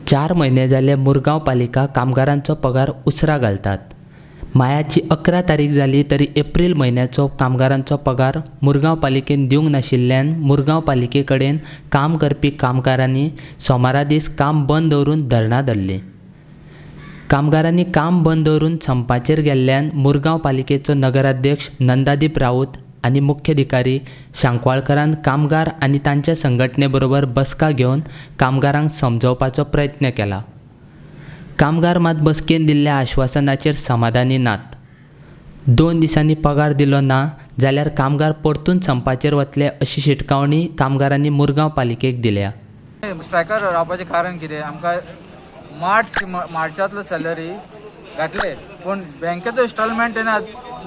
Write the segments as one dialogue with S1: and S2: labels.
S1: 4 म्हयने जाले मुरगांव पालिका कामगारांचो पगार उसरां घालतात. मायाची 11 तारीख जाली तरी एप्रील म्हयन्याचो कामगारांचो पगार मुरगांव पालिकेन दिवंक नाशिल्ल्यान मुरगांव पालिके कडेन काम करपी कामगारांनी सोमारा दीस काम बंद दवरून धरणां धरलीं. कामगारांनी काम बंद दवरून संपाचेर गेल्ल्यान मुरगांव पालिकेचो नगराध्यक्ष नंदादीप राऊत आनी मुख्याधिकारी शांकवाळकरान कामगार आनी तांच्या संघटने बरोबर बसका घेवन कामगारांक समजोवपाचो प्रयत्न केला. कामगार मात बसकेन दिल्ल्या आश्वासनाचेर समाधानी नात. 2 दिसांनी पगार दिलो ना जाल्यार कामगार परतून संपाचेर वतले अशी शिटकावणी कामगारांनी मुरगांव पालिकेक दिल्या.
S2: स्ट्रायकार रावपाचें कारण कितें? आमकां मार्चांतलो सॅलरी घातले, पूण बँकेचो इन्स्टॉलमेंट तेणें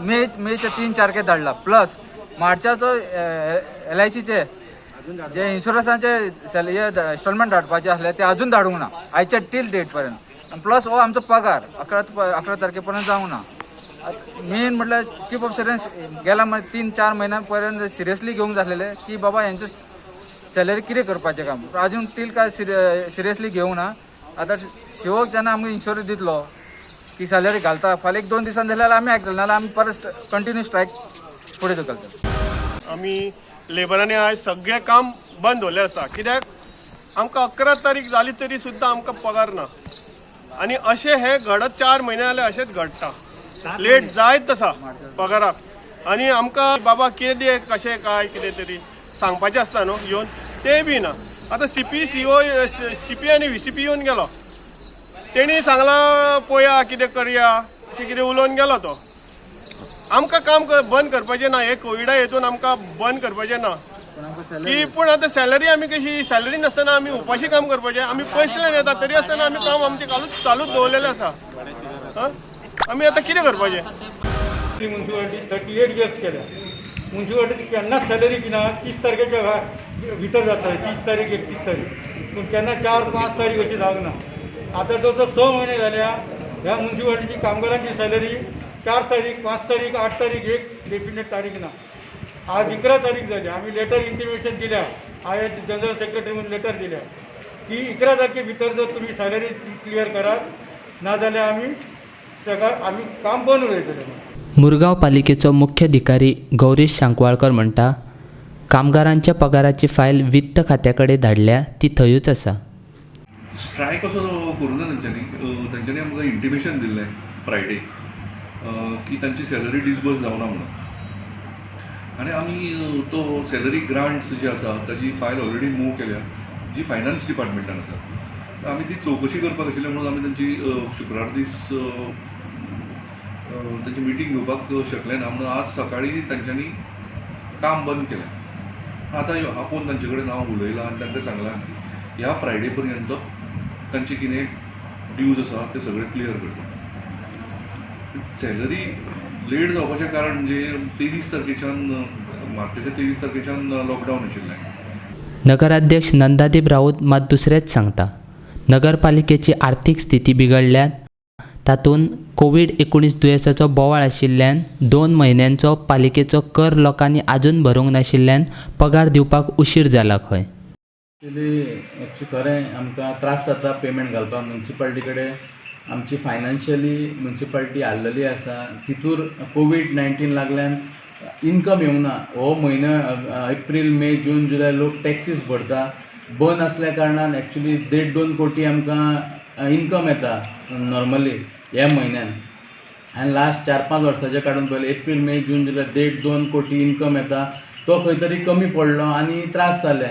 S2: मे मेच्या 3 तारखेक धाडला. प्लस मार्चाचो एलआयसीचे जे इन्शुरन्साचे इन्स्टॉलमेंट धाडपाचे आसले, ते अजून धाडूंक ना आयच्या टील डेट पर्यंत. प्लस हो आमचो पगार 11 तारखे पर्यंत जावंक ना. मेन म्हटल्यार चीफ ऑफिसरान गेल्या 3-4 म्हयन्या पर्यंत सिरियसली घेवंक जालेले की बाबा, हेंचे सॅलरी कितें करपाचें काम अजून टील काय सिरियसली घेवंक ना. आतां शिवक जेन्ना आमकां इन्शुरन्स दितलो की सॅलरी घालता फाल्यां एक दोन दिसान जाल्यार आमी आयकतले, नाजाल्यार आमी परत कंटिन्यू स्ट्रायक फुडें धुकलतले.
S3: आमी लेबरांनी आयज सगळें काम बंद दवरलें आसा, कित्याक आमकां 11 तारीख जाली तरी सुद्दां आमकां पगार ना. आनी अशें हें घडत 4 म्हयने जाले, अशेंच घडटा, लेट जायत आसा पगाराक. आनी आमकां बाबा कितें कशें काय कितें तरी सांगपाचें आसता न्हू येवन, तें बी ना. आतां सीपी सीओ सीपी आनी व्हीसीपी येवन गेलो, तेणी सांगलां पळया कितें करया, अशें कितें उलोवन गेलो तो. आमकां काम बंद करपाचें ना. हे कोविडा हेतून आमकां बंद करपाचें ना.
S2: पूण आमकां
S3: की
S2: सॅलरी
S3: पूण आतां सॅलरी आमी कशी? सॅलरी नासतना आमी उपाशी काम करपाचें? आमी पयशे येता तरी आसतना आमी काम आमचें चालूच चालूच दवरलेलें आसा. आं, आमी आतां कितें करपाचें?
S4: म्युन्सिपाल्टी 38 इयर्स केल्या. म्युन्सिपाल्टीची केन्नाच सॅलरी ना 30 तारखेच्या भितर जाता, 30 तारीख, 31 तारीख, पूण केन्ना 4-5 तारीख अशी जावंक ना. आतां जवळ जवळ 6 म्हयने जाल्या, ह्या म्युन्सिपाल्टीची कामगारांची सॅलरी 4 तारीख, 5 तारीख, 8 तारीख, एक डेफिनेट तारीख ना. आज 11 तारीख झाली. आम्ही लेटर इंटिमेशन दिल्या, हांवें जनरल सेक्रेटरी म्हणून लेटर दिल्या की 11 तारखे भितर जर तुम्ही सॅलरी क्लियर करात, नाजाल्यार आमी ताका आमी काम बंद उडयतले.
S1: मुरगांव पालिकेचो मुख्याधिकारी गौरीश शांकवाळकर म्हणटा, कामगारांच्या पगाराची फायल वित्त खात्या कडेन धाडल्या, ती थंयूच आसा.
S5: स्ट्रायक असो करूं ना तेंच्यांनी. तेंच्यांनी आमकां इंटिमेशन दिल्लें फ्रायडे की तांची सॅलरी डिसबर्स जावना म्हणून. आनी आमी तो सॅलरी ग्रांट्स जे आसा ताजी फायल ऑलरेडी मूव केल्या, जी फायनान्स डिपार्टमेंटान आसा. तर आमी ती चवकशी करपाक आशिल्ले म्हणून आमी तांची शुक्रार दीस तांची मिटींग घेवपाक शकले ना, म्हणून आज सकाळी तांच्यांनी काम बंद केलें. आतां आपोवन तांचे कडेन हांव उलयलां आनी तांकां सांगलां की ह्या फ्रायडे पर्यंत तांचे कितें ड्यूज आसा ते सगळे क्लियर करता. सॅलरी लेट जावपाचें कारण म्हणजे 23 तारखेच्यान, मार्चाच्या 23 तारखेच्यान लॉकडावन आशिल्लें.
S1: नगराध्यक्ष नंदादीप राऊत मात दुसरेंच सांगता. नगरपालिकेची आर्थीक स्थिती बिगडल्या, तातूंत कोवीड 19 दुयेंसाचो बोवाळ आशिल्ल्यान 2 म्हयन्यांचो पालिकेचो कर लोकांनी आजून भरूंक नाशिल्ल्यान पगार दिवपाक उशीर जाला खंय.
S6: एक्चुली एक्चुली खरें आमकां त्रास जाता पेमेंट घालपाक म्युन्सिपाल्टी कडेन. आमची फायनान्शियली म्युन्सिपाल्टी हाल्लेली आसा. तितूर कोवीड 19 लागल्यान इनकम येवंक ना. हो म्हयनो एप्रील, मे, जून, जुलय लोक टॅक्सीस भरता. बंद आसल्या कारणान एक्चुली देड दोन कोटी आमकां इनकम येता नॉर्मली ह्या म्हयन्यान. आनी लास्ट 4-5 वर्साचे काडून पळयलें, एप्रील, मे, जून, जुलय देड दोन कोटी इनकम येता, तो खंय तरी कमी पडलो आनी त्रास जाले.